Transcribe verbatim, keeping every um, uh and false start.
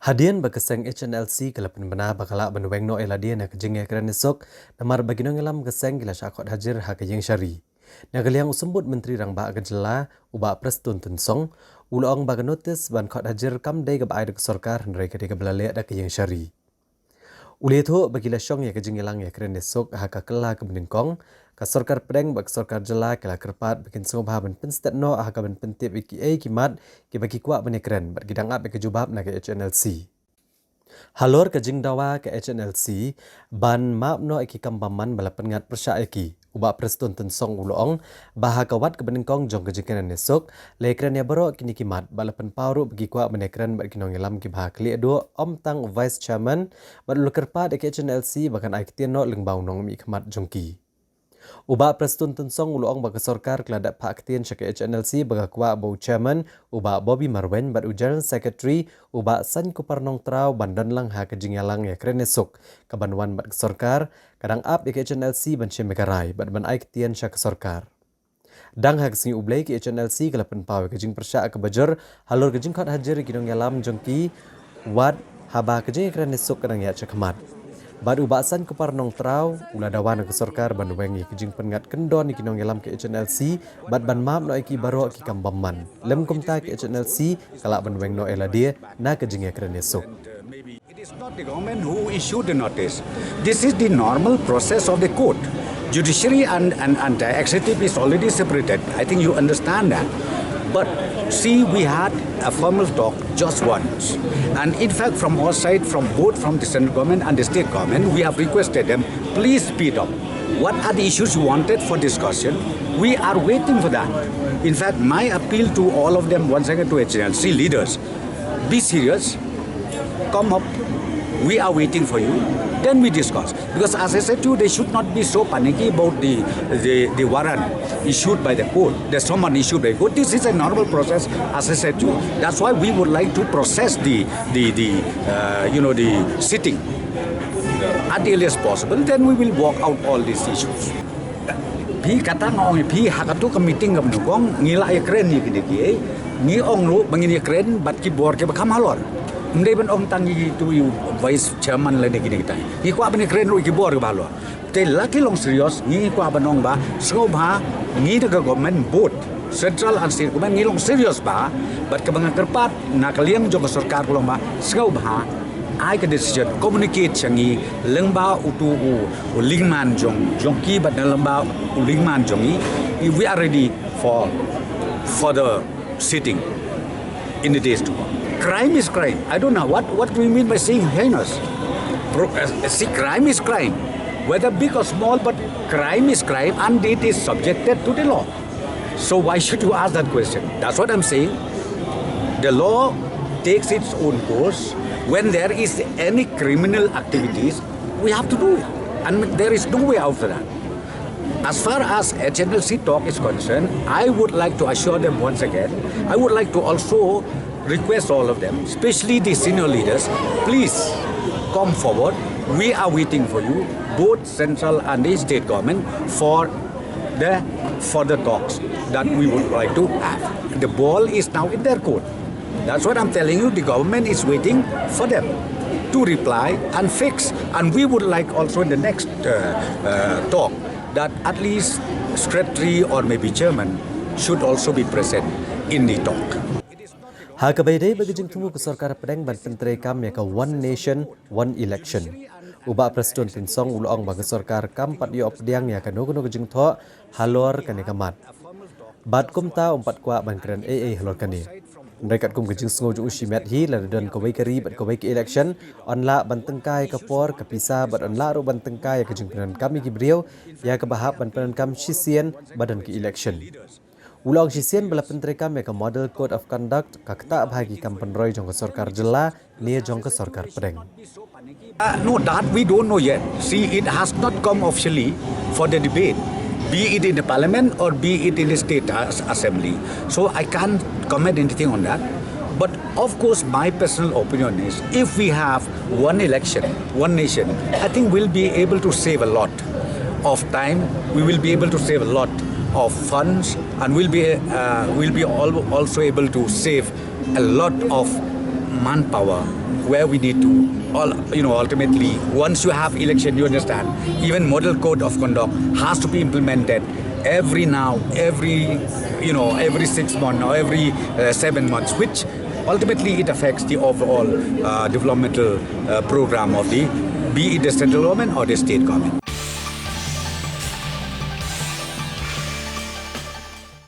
Hadien ba ka seng H N L C ka la pynbna ba ka lah ban weng noh ïa lade na ka jingïakren ïasuk, namar ba ki nongïalam ka seng ki la shah khot hajir ha ka ïing shari. Na ka liang u Symbud Myntri Rangbah ka jylla, u Bah Prestone Tynsong, u la ong ba ka notis ban khot hajir kam dei kaba ai da ka sorkar, hynrei ka dei kaba la leh da ka ïing shari. U la ïathuh ba ki la shong ïa ka jingïalang ïakren ïasuk ha ka kylla kaba nyngkong, ka sorkar pdeng bad ka sorkar jylla ki la kyrpad ba kin sngewbha ban pynstet noh ha kaban pyntip ïa kiei ki mat kiba ki kwah ban ïakren bad ki dang ap ïa ka jubab na ka H N L C. Halor ka jingdawa ka H N L C ban map noh ïa ki kam bymman ba la pynngat pyrshah ïa ki, u Bah Prestone Tynsong u la ong ba ha ka wat kaba nyngkong jong ka jingïakren ïasuk, la ïakren ïa baroh kine ki mat bad la pynpaw ruh ba ki kwah ban ïakren bad ki nongïalam kiba ha khlieh duh, ym tang u Vice Chairman, bad u la kyrpad ïa ka H N L C ba kan ai ktien noh lyngba u nongmihkhmat jong ki. U Bah Prestone Tynsong u la ong ba ka sorkar ka la dep phah ktien sha ka H N L C ba ka kwah ba u Chairman, u Bah Bobby Marwein, bad u General Secretary, u Bah Sainkupar Nongtraw, ban don lang ha ka jingïalang ïakren ïasuk kaban wan bad ka sorkar. Ka dang ap ïa ka H N L C ban shim ïa ka rai bad ban ai ktien sha ka sorkar. Dang ha ka sngi U Blei ka H N L C ka la pynpaw ïa ka jingpyrshah kaba jur halor ka jingkhot hajir ïa ki nongïalam jong ki, wat haba ka jingïakren ïasuk ka dang ïaid shakhmat. Bad u Bah Sainkupar Nongtraw u la dawa na ka sorkar ban weng ïa ka jingpynngat kyndon ïa ki nongïalam ka H N L C bad ban map noh ïa ki baroh ki kam bymman. Lym kumta ka H N L C ka lah ban weng noh ïa lade na ka jingïakren ïasuk. It is not the government who issued the notice. This is the normal process of the court. Judiciary and, and, and the executive is already separated. I think you understand that. But see, we had a formal talk just once. And in fact, from our side, from both from the central government and the state government, we have requested them, please speed up. What are the issues you wanted for discussion? We are waiting for that. In fact, my appeal to all of them, once again to H N L C leaders, be serious, come up, we are waiting for you, then we discuss. Because as I said to you, they should not be so panicky about the, the, the warrant issued by the court, the summon issued by the court. This is a normal process, as I said to you. That's why we would like to process the, the, the uh, you know, the sitting at the earliest possible, then we will work out all these issues. Phi kata nga ong phi ha katu ka meeting ka bnukong ngi la ïakren ïa kine ki, ngi ong ruh ba ngin ïakren bad ki bor kiba kham halor. Ym dei ban ong tang ïa kitu ïa u vice chairman lane kine kita. Ngi kwah ban ïakren ruh ïa ki bor kiba halor. Te la ki long serious ngi kwah ban ong ba sngewbha ngi da ka government both central and state government ngi long serious ba bad kaba nga kyrpad na ka liang jong ka sorkar ka long ba sngewbha ai ka decision, communicate sha ngi lyngba utu u, u lyngman jong, jong ki bad na lyngba u lyngman jong ngi. We are ready for further sitting in the days to come. Crime is crime. I don't know what, what do you mean by saying heinous. Pro, uh, see, crime is crime, whether big or small, but crime is crime and it is subjected to the law. So why should you ask that question? That's what I'm saying. The law takes its own course. When there is any criminal activities, we have to do it. And there is no way out for that. As far as H N L C talk is concerned, I would like to assure them once again. I would like to also request all of them, especially the senior leaders, please come forward. We are waiting for you, both central and the state government, for the further talks that we would like to have. The ball is now in their court. That's what I'm telling you. The government is waiting for them to reply and fix. And we would like also in the next uh, uh, talk that at least secretary or maybe chairman should also be present in the talk. Ha kaba ïadei bad ka jingthmu ka sorkar pdeng ban pyntreikam ïa ka One Nation, One Election, u Bah Prestone Tynsong u la ong ba ka sorkar kam pat ïoh pdiang ïa kano kano ka jingthoh halor kane ka mat. Bad kumta um pat kwah ban kren ei ei halor kane. Hynrei katkum ka jingsngew jong u shimet hi, lada don kawei ka ri bad kawei ka election, yn lah ban tyngkai ka por, ka pisa, bad yn lah ruh ban tyngkai ka jingpyndonkam ïa ki briew ïa kaba hap ban pyndonkam shisien ba don ka election. U la ong shisien ba la pyntreikam ïa ka Model Code of Conduct, ka ktah bha ïa ki kam pynroi jong ka sorkar jylla ne jong ka sorkar pdeng. Uh, no, that we don't know yet. See, it has not come officially for the debate, be it in the parliament or be it in the state as- assembly. So I can't comment anything on that. But of course, my personal opinion is if we have one election, one nation, I think we'll be able to save a lot of time. We will be able to save a lot of funds, and we'll be uh, we'll be al- also able to save a lot of manpower where we need to, all you know, ultimately, once you have election, you understand, even model code of conduct has to be implemented every now every you know, every six months or every uh, seven months, which ultimately it affects the overall uh, developmental uh, program of the, be it the central government or the state government.